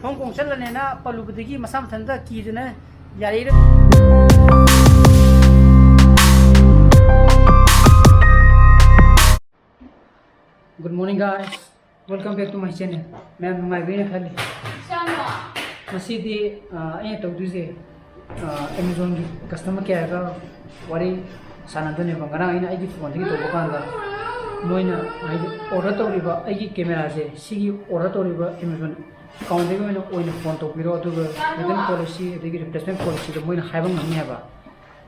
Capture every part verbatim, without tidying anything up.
ꯍꯣꯡ ꯀꯣꯡ ꯆꯠꯂꯅꯦꯅ ꯄꯜꯂꯨꯕꯗꯒꯤ ꯃꯁꯥ ꯃꯊꯟꯇ ꯀꯤꯗꯨꯅ ꯌꯥꯔꯛꯏꯔ꯫ Good morning, guys. Welcome back to my channel. ꯃꯌꯥꯝ ꯅꯨꯡꯉꯥꯏꯕꯤꯅ ꯈꯜꯂꯤ꯫ ꯉꯁꯤꯗꯤ ꯑ, ꯑꯩꯅ ꯇꯧꯗꯣꯏꯁꯦ, ꯑ, Amazonꯒꯤ customer careꯒ ꯋꯥꯔꯤ ꯁꯥꯟꯅꯗꯣꯏꯅꯦꯕ꯫ ꯉꯔꯥꯡ ꯑꯩꯅ ꯑꯩꯒꯤ phoneꯗꯒꯤ ꯇꯧꯕ ꯀꯥꯟꯗ ꯃꯣꯏꯅ ꯍꯥꯏꯗꯤ order ꯇꯧꯔꯤꯕ ꯑꯩꯒꯤ cameraꯁꯦ, ꯁꯤꯒꯤ order ꯇꯧꯔꯤꯕ Amazon accountꯗꯒꯤ ꯑꯣꯏꯅ ꯑꯣꯏꯅ phone ꯇꯧꯕꯤꯔꯣ, ꯑꯗꯨꯒ return policy ꯑꯗꯒꯤ replacement policyꯗꯣ ꯃꯣꯏꯅ ꯍꯥꯏꯕ ꯉꯝꯅꯤ ꯍꯥꯏꯕ꯫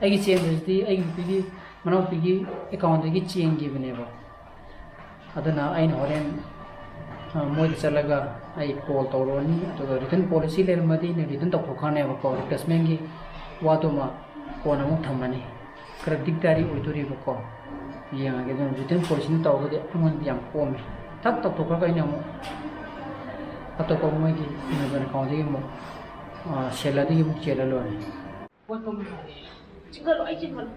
ꯑꯩꯒꯤ ꯆꯦꯟꯕꯁꯤꯗꯤ ꯑꯩꯒꯤ ꯅꯨꯄꯤꯒꯤ ꯃꯅꯥꯎꯄꯤꯒꯤ accountꯗꯒꯤ ꯆꯦꯟꯈꯤꯕꯅꯦꯕ꯫ ꯑꯗꯨꯅ ꯑꯩꯅ ꯍꯣꯔꯦꯟ, ꯑ, ꯃꯣꯏꯗ ꯆꯠꯂꯒ ꯑꯩ call ꯇꯧꯔꯨꯔꯅꯤ, ꯑꯗꯨꯒ return policy ꯂꯩꯔꯝꯃꯗꯤ ꯑꯩꯅ return ꯇꯧꯊꯣꯛꯈ꯭ꯔꯅꯦꯕꯀꯣ꯫ Replacement ꯒꯤ ꯋꯥꯗꯨꯃ ꯀꯣꯟꯅ ꯑꯃꯨꯛ ꯊꯝꯃꯅꯤ꯫ ꯈꯔ ꯗꯤꯛꯗꯥꯔꯤ ꯑꯣꯏꯗꯣꯔꯤꯕꯀꯣ꯫ ꯌꯦꯡꯉꯒꯦ꯫ ꯑꯗꯨꯅ return policy ꯅ ꯇꯧꯔꯒꯗꯤ ꯑꯩꯉꯣꯟꯗꯗꯤ ꯌꯥꯝ ꯀꯣꯝꯃꯦ꯫ ꯊꯛ ꯇꯧꯊꯣꯛꯈ꯭ꯔꯒ ꯑꯩꯅ ꯑꯃꯨꯛ ꯑꯇꯣꯞꯄ ꯃꯣꯏꯒꯤ Amazon accountꯗꯒꯤ ꯑꯃꯨꯛ, ꯑ, sellerꯗꯒꯤ ꯑꯃꯨꯛ ꯆꯦꯜꯂ ꯂꯣꯏꯔꯦ꯫ ꯆꯤꯡꯈꯠꯂꯣ, ꯑꯩ ꯆꯤꯡꯈꯠꯂꯣ꯫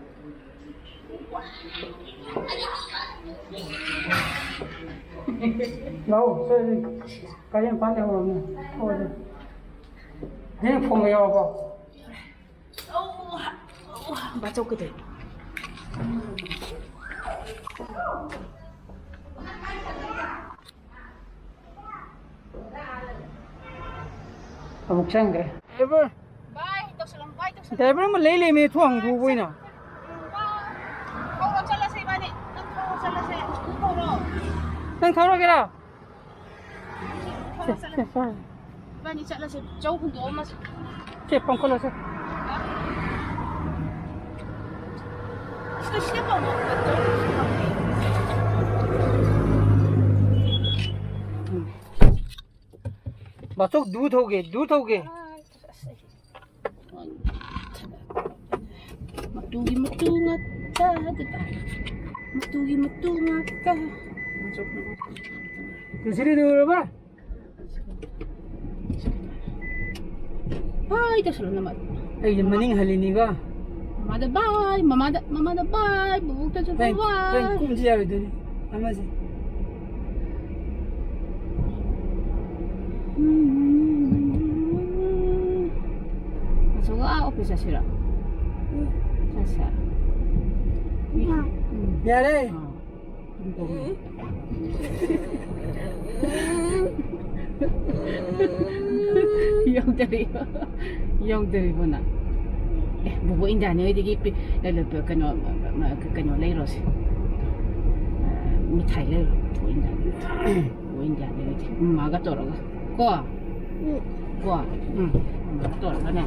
ꯂꯥꯛꯑꯣ, ꯁꯦ, ꯁꯦ꯫ ꯒꯥꯔꯤ ꯃꯄꯥꯟ ꯂꯩꯍꯧꯔꯕꯅꯦ꯫ ꯊꯣꯛꯑꯁꯦ꯫ ꯍꯌꯦꯡ phone ꯒ ꯌꯥꯎꯔꯕꯣ? ꯕꯥꯆꯧ ꯀꯩꯗꯧꯔꯤ? ꯑꯃꯨꯛ ꯆꯪꯈ꯭ꯔꯦ꯫ Driver꯫ ꯚꯥꯏ, ꯇꯧꯁꯜꯂꯝꯃꯨ, ꯚꯥꯏ, ꯇꯧꯁꯜꯂꯝꯃꯨ꯫ Driver ꯑꯃ ꯂꯩ ꯂꯩꯃꯦ, ꯊꯣꯡ ꯍꯥꯡꯗꯣꯛꯎꯕ ꯑꯣꯏꯅ꯫ ꯊꯧꯔꯣ, ꯆꯠꯂꯁꯦ ꯏꯕꯥꯅꯤ꯫ ꯅꯪ ꯊꯧꯔꯣ, ꯆꯠꯂꯁꯦ꯫ ꯊꯧꯔꯣ꯫ ꯅꯪ ꯊꯧꯔꯒꯦꯔꯥ? ꯊꯧꯔꯣ, ꯆꯠꯂꯁꯦ꯫ ꯏꯕꯥꯅꯤ ꯆꯠꯂꯁꯦ꯫ ꯆꯧ ꯍꯨꯟꯗꯣꯛꯑꯝꯃꯁꯦ꯫ ꯁꯦ, ꯄꯥꯡꯈꯠꯂꯁꯦ꯫ ꯁꯤꯗ, ꯁꯤꯗ ꯄꯥꯎ꯫ ꯕꯥꯆꯧ, ꯗꯨ ꯊꯧꯒꯦ, ꯗꯨ ꯊꯧꯒꯦ꯫ ꯃꯇꯨꯒꯤ ꯃꯇꯨ ꯉꯥꯛꯇ ꯍꯥꯏꯗꯨ ꯇꯥꯔꯦ꯫ ꯃꯇꯨꯒꯤ ꯃꯇꯨ ꯉꯥꯛꯇ꯫ ꯇꯨꯁꯤꯔꯤ ꯗꯨꯔꯕ? ꯍꯥꯏ, ꯇꯧꯁꯜꯂꯣ ꯅꯃ꯫ ꯑꯩꯁꯦ ꯃꯅꯤꯡ ꯍꯜꯂꯤꯅꯤꯀꯣ꯫ ꯃꯃꯥꯗ bye, ꯃꯃꯥꯗ, ꯃꯃꯥꯗ bye, ꯕꯨꯕꯣꯛꯇꯁꯨ ꯍꯣꯔꯦꯟ, bye꯫ ꯍꯣꯔꯦꯟ ꯀꯨꯝꯁꯤ ꯌꯥꯔꯣꯏꯗꯣꯏꯅꯤ꯫ ꯑꯃꯁꯦ꯫ ꯎꯝ꯫ ꯆꯠꯁꯤꯔꯣ? ꯆꯠꯁꯦ꯫ ꯎꯝ꯫ ꯌꯥꯔꯦ꯫ ꯑꯥ꯫ ꯌꯧꯗꯔꯤꯕꯣ? ꯌꯧꯗꯔꯤꯕꯣ ꯅꯪ? ꯑꯦ, ꯕꯣꯕꯣ ꯏꯟꯗꯤꯌꯥꯅꯤ ꯍꯣꯏꯗꯒꯤ ꯄꯤ-, ꯀꯩꯅꯣ, ꯀꯩꯅꯣ, ꯀꯩꯅꯣ ꯂꯩꯔꯣꯁꯦ꯫ ꯑ, ꯃꯤꯊꯥꯏ ꯂꯩꯔꯣ, ꯕꯣꯕꯣ ꯏꯟꯗꯤꯌꯥꯅꯤ ꯍꯣꯏꯗꯤ꯫ ꯕꯣꯕꯣ ꯏꯟꯗꯤꯌꯥꯅꯤ ꯍꯣꯏꯗꯤ꯫ ꯃꯃꯥꯒ ꯇꯧꯔꯒ꯫ ꯀꯣ? ꯎꯝ꯫ ꯀꯣ? ꯎꯝ꯫ ꯃꯃꯥꯒ ꯇꯧꯔꯒꯅꯦ꯫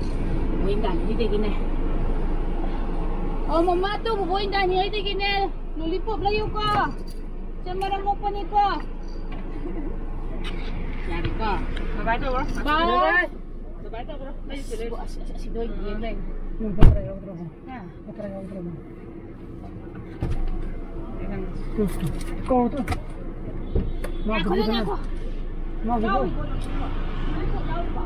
ꯕꯣꯕꯣ ꯏꯟꯗꯤꯌꯥꯅꯤ ꯍꯣꯏꯗꯒꯤꯅꯦ꯫ ꯑꯣ, ꯃꯃꯥ ꯇꯨ ꯕꯣꯕꯣ ꯏꯟꯗꯤꯌꯥꯅꯤ ꯍꯣꯏꯗꯒꯤꯅꯦ꯫ ꯂꯣꯂꯤꯄꯣꯞ ꯂꯩꯌꯨꯀꯣ꯫ ꯁꯦ ꯃꯔꯝ ꯃꯣꯛꯄꯅꯤꯀꯣ꯫ ꯌꯥꯔꯦꯀꯣ꯫ ꯕꯥꯏ ꯕꯥꯏ ꯇꯧꯔꯣ꯫ ꯕꯥꯏ꯫ ꯕꯥꯏ ꯕꯥꯏ꯫ ꯕꯥꯏ ꯕꯥꯏ ꯇꯧꯔꯣ꯫ ꯂꯩꯁꯦ, ꯂꯩꯁꯦ꯫ ꯑꯁ, ꯑꯁ, ꯑꯁꯤꯗ ꯑꯣꯏꯅ ꯌꯦꯡ ꯂꯩ꯫ ꯅꯪ ꯄꯣꯠ ꯈꯔ ꯌꯥꯎꯗ꯭ꯔꯕꯣ? ꯍꯥ? ꯄꯣꯠ ꯈꯔ ꯌꯥꯎꯗ꯭ꯔꯕꯣ? ꯀꯧꯔꯣ ꯇꯨ꯫ ꯉꯥꯏꯈꯣ, ꯉꯥꯏꯈꯣ꯫ ꯃꯥ ꯌꯥꯎꯔꯤꯕꯣ? ꯌꯥꯎꯔꯤꯕꯣ?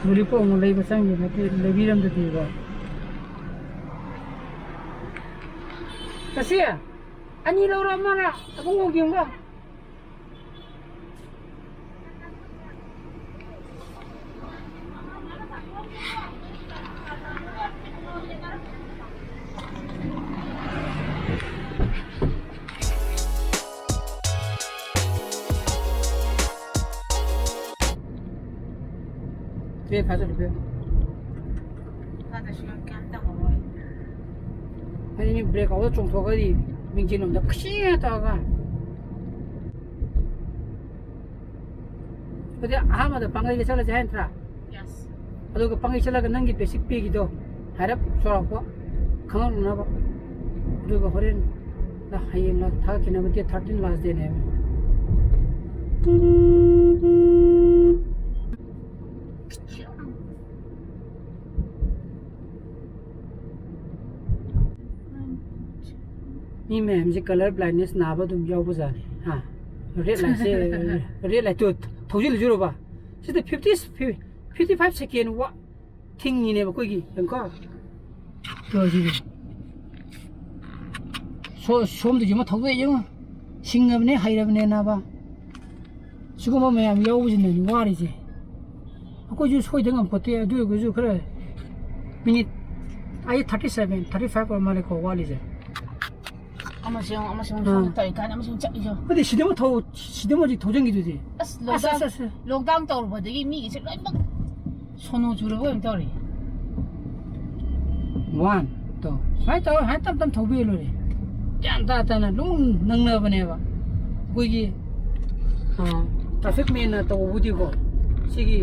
ꯂꯣꯂꯤꯄꯣꯞ ꯑꯃꯨꯛ ꯂꯩꯕ ꯆꯪꯉꯤꯕ ꯅꯠꯇꯦ, ꯂꯩꯕꯤꯔꯝꯗꯗꯤꯕ꯫ ꯆꯠꯁꯤ, ꯑꯅꯤ ꯂꯧꯔꯣ, ꯑꯃꯅ ꯑꯕꯨꯡꯉꯣꯒꯤ ꯑꯃꯒ꯫ ꯄꯦ ꯐꯥꯖꯜꯂꯨ, ꯄꯦ꯫ ꯐꯥꯗ꯭ꯔꯁꯨ ꯌꯥꯝ ꯀꯌꯥꯝ ꯇꯧꯔꯔꯣꯏ꯫ ꯑꯩꯅ ꯕ꯭ꯔꯦꯛ ꯑꯥꯎꯠꯇ ꯆꯣꯡꯊꯣꯛꯈ꯭ꯔꯗꯤ ꯃꯤꯡꯁꯦꯜ ꯂꯣꯝꯗ ꯈꯨꯁꯤ ꯇꯧꯔꯒ꯫ ꯑꯗꯨꯗꯤ ꯑꯍꯥꯟꯕꯗ ꯄꯥꯡꯒꯩꯗ ꯆꯠꯂꯁꯦ ꯍꯥꯏ ꯅꯠꯇ꯭ꯔꯥ? Yes. ꯑꯗꯨꯒ ꯄꯥꯡꯒꯩ ꯆꯠꯂꯒ ꯅꯪꯒꯤ ꯕꯦꯁꯤꯛ ꯄꯦꯒꯤꯗꯣ ꯍꯥꯏꯔꯞ ꯆꯥꯎꯔꯥꯛꯄ ꯈꯪꯍꯧꯅꯅꯕ꯫ ꯑꯗꯨꯒ ꯍꯣꯔꯦꯟ ꯍꯌꯦꯡ ꯊꯥꯒꯠꯈꯤꯅꯕ date thirteen last date ꯅꯦꯕ꯫ ꯃꯤ ꯃꯌꯥꯝꯁꯦ colour blindness ꯅꯥꯕ ꯑꯗꯨꯝ ꯌꯥꯎꯕꯖꯥꯠꯅꯤ꯫ ꯍꯥ? Red light ꯁꯦ, red light ꯇꯨ ꯊꯧꯖꯤꯜꯂꯨꯁꯤꯔꯣꯕ? ꯁꯤꯗ fifty, fifty five second ꯋꯥ-, ꯊꯤꯡꯉꯤꯅꯦꯕ ꯑꯩꯈꯣꯏꯒꯤ꯫ ꯌꯦꯡꯉꯨꯀꯣ꯫ ꯇꯧꯔꯤꯁꯤꯗꯤ꯫ ꯁꯣ-, ꯁꯣꯝꯗꯒꯤ ꯑꯃ ꯊꯧꯗꯣꯛꯑꯦ ꯌꯦꯡꯉꯣ꯫ ꯁꯤꯡꯉꯕꯅꯦ, ꯍꯩꯔꯕꯅꯦ ꯅꯥꯕ꯫ ꯁꯤꯒꯨꯝꯕ ꯃꯌꯥꯝ ꯌꯥꯎꯕꯁꯤꯅꯅꯤ ꯋꯥꯔꯤꯁꯦ꯫ ꯑꯩꯈꯣꯏꯁꯨ ꯁꯣꯏꯗ ꯉꯝꯄꯣꯠꯇꯦ꯫ ꯑꯗꯨ ꯑꯣꯏꯔꯒꯁꯨ ꯈꯔ ꯃꯤꯅꯤꯠ, ꯑꯩ ꯊꯥꯔꯇꯤ ꯁꯚꯦꯟ, ꯊꯥꯔꯇꯤ ꯐꯥꯏꯚ ꯑꯣꯏꯔ ꯃꯥꯜꯂꯦꯀꯣ ꯋꯥꯠꯂꯤꯁꯦ꯫ ꯑꯃꯁꯨ ꯌꯦꯡꯉꯣ, ꯑꯃꯁꯨ ꯌꯦꯡꯉꯣ, ꯑꯥ꯫ ꯁꯣꯝꯗ ꯇꯧꯔꯤ ꯀꯥꯟꯗ ꯑꯃꯁꯨ ꯌꯦꯡꯉꯣ, ꯆꯠꯂꯤꯁꯦ ꯌꯦꯡꯉꯣ꯫ ꯑꯗꯨꯗꯤ ꯁꯤꯗꯃ ꯊꯧ, ꯁꯤꯗꯃ ꯍꯧꯖꯤꯛ ꯊꯧꯖꯤꯟꯈꯤꯗꯨꯗꯤ꯫ ꯑꯁ, ꯑꯁ, ꯑꯁ, ꯂꯣꯛꯗꯥꯎꯟ ꯑꯁ, ꯑꯁ꯫ ꯂꯣꯛꯗꯥꯎꯟ ꯇꯧꯔꯨꯕꯗꯒꯤ ꯃꯤꯒꯤꯁꯦ ꯂꯣꯏꯅꯃꯛ ꯁꯣꯅꯣ ꯆꯨꯔꯕ ꯑꯣꯏꯅ ꯇꯧꯔꯤ꯫ One, two. ꯁꯨꯃꯥꯏꯅ ꯇꯧꯔ ꯁꯨꯃꯥꯏꯅ ꯇꯞ ꯇꯞ ꯊꯧꯕꯤꯔ ꯂꯣꯏꯔꯦ꯫ ꯒ꯭ꯌꯥꯟ ꯇꯥ ꯇꯥꯅ ꯑꯗꯨꯝ ꯅꯪꯅꯕꯅꯦꯕ꯫ ꯑꯩꯈꯣꯏꯒꯤ, ꯑꯥ, ꯇ꯭ꯔꯥꯐꯤꯛ ꯃꯦꯟꯅ ꯇꯧꯕꯕꯨꯗꯤꯀꯣ, ꯁꯤꯒꯤ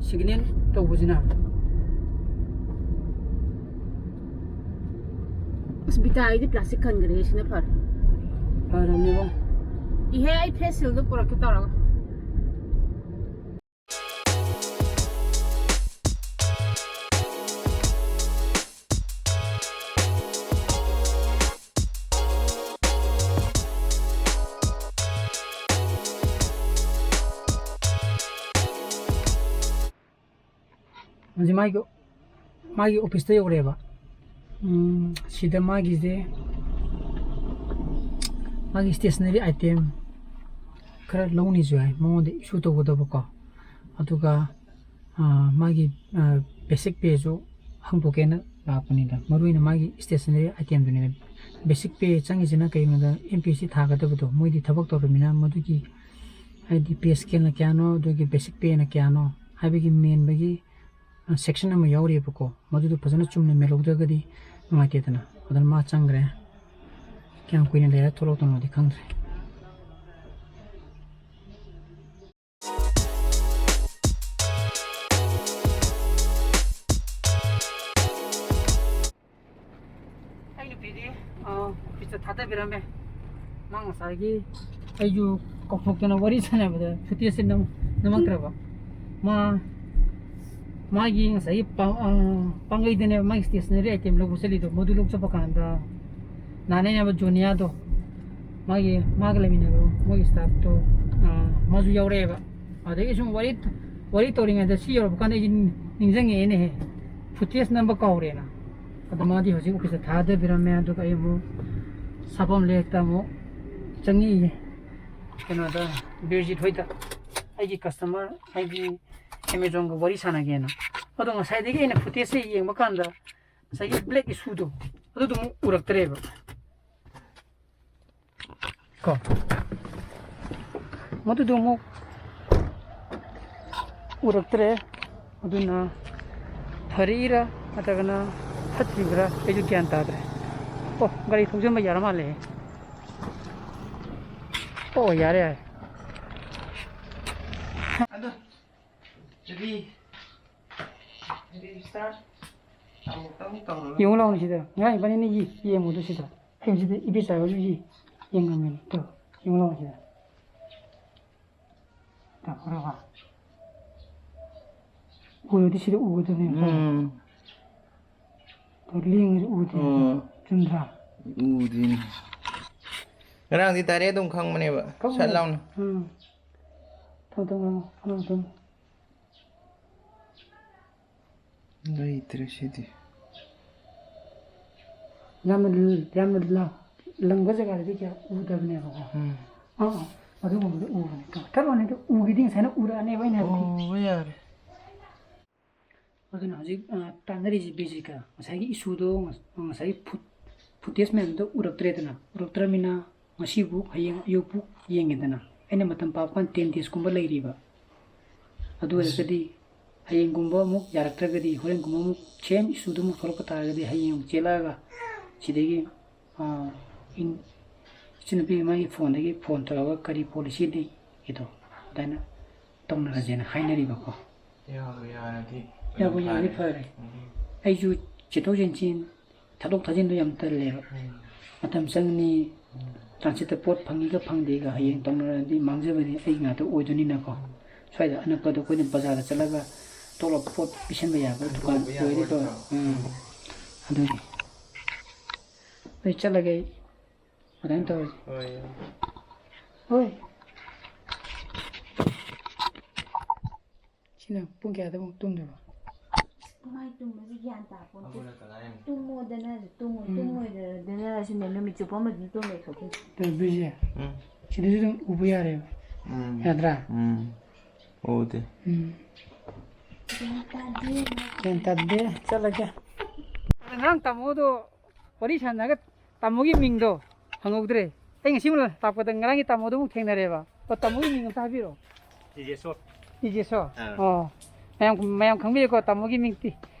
ꯁꯤꯒꯅꯦꯜ ꯇꯧꯕꯁꯤꯅ꯫ ꯑꯁ, ꯕꯤꯇꯥꯒꯤꯗꯤ ꯄ꯭ꯂꯥꯁꯇꯤꯛ ꯈꯟꯈ꯭ꯔꯦ, ꯁꯤꯅ ꯐꯔꯦ꯫ ꯐꯔꯕꯅꯦꯕꯣ꯫ ꯏꯍꯦ, ꯑꯩ ꯐꯦꯁ ꯁꯤꯜꯗꯣ ꯄꯨꯔꯛꯀꯦ ꯇꯧꯔꯒ꯫ ꯍꯧꯖꯤꯛ ꯃꯥꯒꯤ, ꯃꯥꯒꯤ ꯑꯣꯐꯤꯁꯇ ꯌꯧꯔꯛꯑꯦꯕ꯫ ꯎꯝ, ꯁꯤꯗ ꯃꯥꯒꯤꯁꯦ, ꯃꯥꯒꯤ stationery item ꯈꯔ ꯂꯧꯅꯤꯁꯨ ꯍꯥꯏ, ꯃꯉꯣꯟꯗ issue ꯇꯧꯒꯗꯕꯀꯣ꯫ ꯑꯗꯨꯒ, ꯑꯥ, ꯃꯥꯒꯤ, ꯑꯥ, basic payꯁꯨ ꯍꯪꯗꯣꯛꯀꯦꯅ ꯂꯥꯛꯄꯅꯤꯗ꯫ ꯃꯔꯨ ꯑꯣꯏꯅ ꯃꯥꯒꯤ stationery itemꯗꯨꯅꯤꯗ꯫ Basic pay ꯆꯪꯉꯤꯁꯤꯅ ꯀꯩꯒꯤꯅꯣꯗ, M P S C ꯊꯥꯒꯗꯕꯗꯣ, ꯃꯣꯏꯗꯤ ꯊꯕꯛ ꯇꯧꯔꯃꯤꯅ ꯃꯗꯨꯒꯤ, ꯍꯥꯏꯗꯤ, pay scaleꯅ ꯀꯌꯥꯅꯣ, ꯑꯗꯨꯒꯤ basic payꯅ ꯀꯌꯥꯅꯣ ꯍꯥꯏꯕꯒꯤ ꯃꯦꯟꯕꯒꯤ, ꯑ, section ꯑꯃ ꯌꯥꯎꯔꯤꯕꯀꯣ꯫ ꯃꯗꯨꯗꯣ ꯐꯖꯅ ꯆꯨꯝꯅ ꯃꯦꯜꯍꯧꯗ꯭ꯔꯒꯗꯤ ꯅꯨꯡꯉꯥꯏꯇꯦꯗꯅ꯫ ꯑꯗꯨꯅ ꯃꯥ ꯆꯪꯈ꯭ꯔꯦ꯫ ꯀꯌꯥꯝ ꯀꯨꯏꯅ ꯂꯩꯔ ꯊꯣꯛꯂꯛꯇꯣꯏꯅꯣꯗꯤ ꯈꯪꯗ꯭ꯔꯦ꯫ ꯑꯩ ꯅꯨꯄꯤꯗꯤ, ꯑ, ꯑꯣꯐꯤꯁꯇ ꯊꯥꯗꯕꯤꯔꯝꯃꯦ꯫ ꯃꯥ ꯉꯁꯥꯏꯒꯤ ꯑꯩꯁꯨ ꯀꯥꯎꯊꯣꯛꯇꯅ ꯋꯥꯔꯤ ꯁꯥꯟꯅꯕꯗ footageꯁꯦ ꯅꯝ-, ꯅꯝꯃꯛꯇ꯭ꯔꯕ꯫ ꯃꯥ, ꯃꯥꯒꯤ ꯉꯁꯥꯏꯒꯤ ꯄꯥ-, ꯑ, ꯄꯥꯡꯒꯩꯗꯅꯦꯕ ꯃꯥꯒꯤ stationery item ꯂꯧꯕ ꯆꯠꯂꯤꯗꯣ, ꯃꯗꯨ ꯂꯧ ꯆꯠꯄ ꯀꯥꯟꯗ ꯅꯥꯅꯩꯅꯦꯕ ꯖꯣꯅꯤꯌꯥꯗꯣ, ꯃꯥꯒꯤ, ꯃꯥꯒ ꯂꯩꯃꯤꯟꯅꯕ ꯃꯣꯏꯒꯤ staffꯇꯣ, ꯑ, ꯃꯥꯁꯨ ꯌꯥꯎꯔꯛꯑꯦꯕ꯫ ꯑꯗꯒꯤ ꯁꯨꯝ ꯋꯥꯔꯤ, ꯋꯥꯔꯤ ꯇꯧꯔꯤꯉꯩꯗ ꯁꯤ ꯌꯧꯔꯛꯄ ꯀꯥꯟꯗ ꯑꯩꯁꯦ ꯅꯤꯡꯁꯤꯡꯉꯛꯑꯦꯅꯦꯍꯦ, footage ꯅꯝꯕ ꯀꯥꯎꯔꯦꯅ꯫ ꯑꯗꯣ ꯃꯥꯗꯤ ꯍꯧꯖꯤꯛ ꯑꯣꯐꯤꯁꯇ ꯊꯥꯗꯕꯤꯔꯝꯃꯦ꯫ ꯑꯗꯨꯒ ꯑꯩ ꯑꯃꯨꯛ ꯁꯥꯐꯝ ꯂꯦꯛꯇ ꯑꯃꯨꯛ ꯆꯪꯉꯛꯏꯌꯦ ꯀꯩꯅꯣꯗ, ꯕꯤꯔꯖꯤꯠ ꯍꯣꯏꯗ꯫ ꯑꯩꯒꯤ customer, ꯑꯩꯒꯤ Amazonꯒ ꯋꯥꯔꯤ ꯁꯥꯟꯅꯒꯦꯅ꯫ ꯑꯗꯣ ꯉꯁꯥꯏꯗꯒꯤ ꯑꯩꯅ footageꯁꯦ ꯌꯦꯡꯕ ꯀꯥꯟꯗ ꯉꯁꯥꯏꯒꯤ black issueꯗꯣ, ꯑꯗꯨꯗꯣ ꯑꯃꯨꯛ ꯎꯔꯛꯇ꯭ꯔꯦꯕ꯫ ꯀꯣ, ꯃꯗꯨꯗꯣ ꯑꯃꯨꯛ ꯎꯔꯛꯇ꯭ꯔꯦ꯫ ꯑꯗꯨꯅ ꯐꯔꯛꯏꯔꯥ ꯅꯠꯇ꯭ꯔꯒꯅ ꯐꯠꯇ꯭ꯔꯤꯕ꯭ꯔꯥ ꯑꯩꯁꯨ ꯒ꯭ꯌꯥꯟ ꯇꯥꯗ꯭ꯔꯦ꯫ ꯑꯣ, ꯒꯥꯔꯤ ꯊꯧꯖꯤꯟꯕ ꯌꯥꯔ ꯃꯥꯜꯂꯦ꯫ ꯑꯣ, ꯌꯥꯔꯦ, ꯌꯥꯔꯦ꯫ ꯑꯗꯣ ꯔꯤ-, restart ꯑꯃꯨꯛꯇꯪ ꯇꯧꯔꯒ ꯌꯦꯡꯉꯨ ꯂꯥꯎꯅꯦ ꯁꯤꯗ꯫ ꯉꯔꯥꯡ ꯏꯕꯥꯅꯤꯅ ꯌꯦ-, ꯌꯦꯡꯕꯗꯣ ꯁꯤꯗ꯫ ꯑꯩ ꯁꯤꯗ ꯏꯕꯦꯆꯥ ꯍꯣꯏꯁꯨ ꯌꯦ-, ꯌꯦꯡꯉꯝꯃꯤꯅꯦ꯫ ꯇꯣ, ꯌꯦꯡꯉꯨ ꯂꯥꯎꯅꯦ ꯁꯤꯗ꯫ ꯇꯧꯈ꯭ꯔꯕ? ꯎꯔꯗꯤ ꯁꯤꯗ ꯎꯒꯗꯕꯅꯦꯕ꯫ ꯎꯝ꯫ ꯇꯣ, ꯂꯦꯡꯉꯁꯨ ꯎꯗꯦ꯫ ꯎꯝ꯫ ꯆꯨꯝꯗ꯭ꯔꯥ? ꯎꯗꯦꯅꯦ꯫ ꯉꯔꯥꯡꯗꯤ direct ꯑꯗꯨꯝ ꯈꯪꯕꯅꯦꯕ꯫ ꯈꯪꯕꯅꯦ꯫ ꯁꯠ ꯂꯥꯎꯅ꯫ ꯎꯝ꯫ ꯊꯝꯃꯣ, ꯊꯝꯃꯣ, ꯊꯝꯃꯣ, ꯊꯝꯃꯣ꯫ ꯂꯩꯇ꯭ꯔꯦ ꯁꯤꯗꯤ꯫ ꯌꯥꯝꯅ ꯂ-, ꯌꯥꯝꯅ ꯂ-, ꯂꯪꯕ ꯖꯒꯥꯗꯗꯤ ꯀꯌꯥ ꯎꯗꯕꯅꯦꯕꯀꯣ꯫ ꯎꯝ꯫ ꯑꯥ, ꯑꯥ, ꯑꯗꯨꯒꯨꯝꯕꯗ ꯎꯕꯅꯦ꯫ ꯀ-, ꯀꯔꯝꯕꯅꯣꯗꯤ ꯎꯒꯦꯗꯤ ꯉꯁꯥꯏꯅ ꯎꯔꯛꯑꯅꯦꯕ ꯑꯩꯅ ꯍꯥꯏꯕꯗꯤ꯫ ꯎꯕ ꯌꯥꯔꯦ꯫ ꯑꯗꯨꯅ ꯍꯧꯖꯤꯛ, ꯑ, ꯇꯥꯟꯅꯔꯤꯁꯤ ꯕꯤꯔꯖꯤꯠꯀ꯫ ꯉꯁꯥꯏꯒꯤ issueꯗꯣ, ꯉ-, ꯉꯁꯥꯏꯒꯤ ꯐꯨꯠ-, footage ꯃꯌꯥꯝꯗꯣ ꯎꯔꯛꯇ꯭ꯔꯦꯗꯅ꯫ ꯎꯔꯛꯇ꯭ꯔꯕꯅꯤꯅ ꯉꯁꯤꯕꯨ, ꯍꯌꯦꯡ ꯑꯌꯨꯛꯄꯨ ꯌꯦꯡꯒꯦꯗꯅ꯫ ꯑꯩꯅ ꯃꯇꯝ ꯄꯥꯕ ꯀꯥꯟꯗ ten daysꯀꯨꯝꯕ ꯂꯩꯔꯤꯕ꯫ ꯑꯗꯨ ꯑꯣꯏꯔꯒꯗꯤ ꯍꯌꯦꯡꯒꯨꯝꯕ ꯑꯃꯨꯛ ꯌꯥꯔꯛꯇ꯭ꯔꯒꯗꯤ, ꯍꯣꯔꯦꯟꯒꯨꯝꯕ ꯑꯃꯨꯛ same issueꯗꯨ ꯑꯃꯨꯛ ꯊꯣꯛꯂꯛꯄ ꯇꯥꯔꯒꯗꯤ, ꯍꯌꯦꯡ ꯑꯃꯨꯛ ꯆꯦꯜꯂꯛꯑꯒ ꯁꯤꯗꯒꯤ, ꯑꯥ, ꯏꯟ-, ꯏꯆꯟꯅꯨꯄꯤ ꯃꯥꯒꯤ phoneꯗꯒꯤ phone ꯇꯧꯔꯒ ꯀꯔꯤ policy ꯂꯩꯒꯦꯗꯣ ꯑꯗꯨꯃꯥꯏꯅ ꯇꯧꯅꯔꯁꯦꯅ ꯍꯥꯏꯅꯔꯤꯕꯀꯣ꯫ ꯌꯥꯕꯨ ꯌꯥꯔꯗꯤ ꯌꯥꯕꯨ ꯌꯥꯔꯗꯤ ꯐꯔꯦ꯫ ꯐꯔꯦ꯫ ꯎꯝ꯫ ꯑꯩꯁꯨ ꯆꯦꯟꯊꯣꯛ ꯆꯦꯟꯁꯤꯟ, ꯊꯥꯗꯣꯛ ꯊꯥꯖꯤꯟꯗꯣ ꯌꯥꯝ ꯇꯜꯂꯦꯕ꯫ ꯎꯝ꯫ ꯃꯇꯝ ꯆꯪꯅꯤ, ꯎꯝ꯫ transit ꯄꯣꯠ ꯐꯪꯉꯤꯒ ꯐꯪꯗꯦꯒ ꯍꯌꯦꯡ ꯇꯧꯅꯔꯗꯤ ꯃꯥꯡꯖꯕꯅꯤ ꯑꯩ ꯉꯥꯛꯇ ꯑꯣꯏꯗꯣꯏꯅꯤꯅꯀꯣ꯫ ꯁ꯭ꯋꯥꯏꯗ ꯑꯅꯛꯄꯗ ꯑꯩꯈꯣꯏꯅ ꯕꯖꯥꯔꯗ ꯆꯠꯂꯒ ꯊꯣꯛꯂꯛꯄ ꯄꯣꯠ ꯄꯤꯁꯟꯕ ꯌꯥꯕ ꯗꯨꯀꯥꯟ ꯄꯨꯊꯣꯛꯄ ꯌꯥꯕ ꯑꯣꯏꯔꯗꯤ ꯐꯕ꯫ ꯑꯣꯏꯔꯗꯤ꯫ ꯎꯝ꯫ ꯑꯗꯨꯒꯤ꯫ ꯑꯩ ꯆꯠꯂꯒꯦ ꯑꯩ꯫ ꯑꯗꯨꯃꯥꯏꯅ ꯇꯧꯔꯁꯤ꯫ ꯍꯣꯏ꯫ ꯍꯣꯏ꯫ ꯁꯤꯅ ꯄꯨꯡ ꯀꯌꯥꯗ ꯑꯃꯨꯛ ꯇꯨꯝꯗꯣꯏꯕ? ꯃꯥꯏ ꯇꯨꯝꯕꯁꯤ ꯒ꯭ꯌꯥꯟ ꯇꯥꯄꯣꯟꯇꯦ꯫ ꯇꯨꯝꯃꯣꯗꯅꯁꯨ ꯇꯨꯝꯃꯣ, ꯎꯝ꯫ ꯇꯨꯝꯃꯣꯏꯗꯅꯁꯨꯅꯦ, ꯅꯨꯃꯤꯠ ꯆꯨꯞꯄ ꯑꯃ ꯑꯗꯨꯝ ꯇꯨꯝ ꯂꯩꯊꯣꯛꯈꯤꯅꯤ꯫ ꯇꯧꯗꯣꯏꯁꯦ꯫ ꯎꯝ꯫ ꯁꯤꯗꯁꯨ ꯑꯗꯨꯝ ꯎꯕ ꯌꯥꯔꯦꯕ꯫ ꯎꯝ꯫ ꯌꯥꯗ꯭ꯔꯥ? ꯎꯝ꯫ ꯎꯗꯦ꯫ ꯎꯝ꯫ ꯒ꯭ꯌꯥꯟ ꯇꯥꯗꯦ꯫ ꯒ꯭ꯌꯥꯟ ꯇꯥꯗꯦ꯫ ꯆꯠꯂꯒꯦ꯫ ꯉꯔꯥꯡ ꯇꯥꯃꯣꯗꯣ ꯋꯥꯔꯤ ꯁꯥꯟꯅꯔꯒ ꯇꯥꯃꯣꯒꯤ ꯃꯤꯡꯗꯣ ꯍꯪꯍꯧꯗ꯭ꯔꯦ꯫ ꯑꯩ ꯉꯁꯤ ꯂꯥꯛꯄꯗ ꯉꯔꯥꯡꯒꯤ ꯇꯥꯃꯣꯗꯣ ꯑꯃꯨꯛ ꯊꯦꯡꯅꯔꯦꯕ꯫ ꯑꯣ, ꯇꯥꯃꯣꯒꯤ ꯃꯤꯡ ꯑꯝꯇ ꯍꯥꯏꯕꯤꯔꯛꯑꯣ꯫ ꯇꯤꯖꯦꯁꯣꯔ꯫ ꯇꯤꯖꯦꯁꯣꯔ? ꯑꯥ꯫ ꯑꯣ꯫ ꯃꯌꯥꯝ, ꯃꯌꯥꯝ ꯈꯪꯕꯤꯔꯦꯀꯣ ꯇꯥꯃꯣꯒꯤ ꯃꯤꯡ ꯇꯤ-,